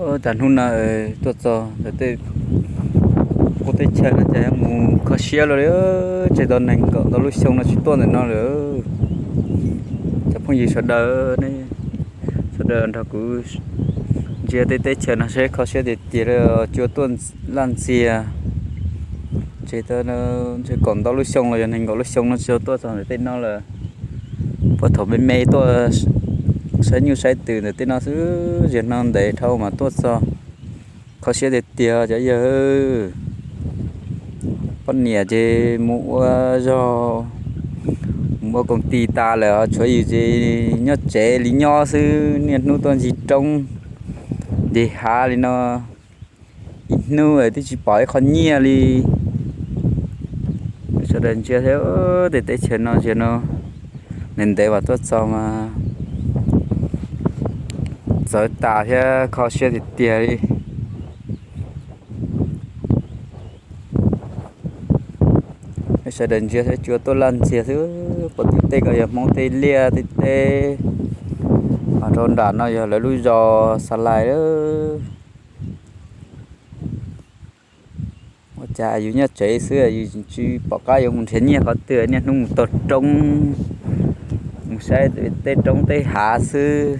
Cas hnub no tuaj txog ntawm tej qub teb chaws no ces mus kho siab los li, tseg tau nees nkaum ntau lub xyoo no tsis tuaj ntawm no lawm. Cov phooj ywg sawv daws, sawv daws nrog kuv ntsia tej teb chaws no seb kho siab tiag tiag li, tsis tuaj laj ntxiag. Tseg tau tseg kaum ntau lub xyoo los yog nees nkaum lub xyoo no tsis tuaj txog ntawm tej no lawm. Puag thaum me me tuaj saib nyuj saib twm ntawm tej no xwb, zaum no ntev dhau mas tuaj txog. Kho siab tiag tiag cov yawg. Poj niam ces mus ua zog, mus ua koom tis tas lawm, tshuav yus ces nyob tsev li nyob xwb, niaj hnub tuaj ncig roob ncig hav li no, ib hnub twb tsis pom ib qho nyiaj li. Sawv daws ntsia thiab, tej teb chaws no zaum no ntev ntev mas tuaj txog mas txawv tas thiab kho siab tiag tiag li. Sawv daws ntsia thiab tsis tuaj laj ntxiag xwb, puag tim tej ko yog Hmoob tej liaj tej teb, ho rau nram no yog lawv lub zos Xa Lais lawm. Ua cas yus nyob tsev xwb yus tsis pom qab yuav mus nrhiav nyiaj qhov twg, niaj hnub mus taug roob, mus saib tej roob tej hav xwb.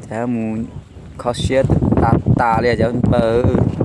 Cas mus kho siab tas tas li cov npawg.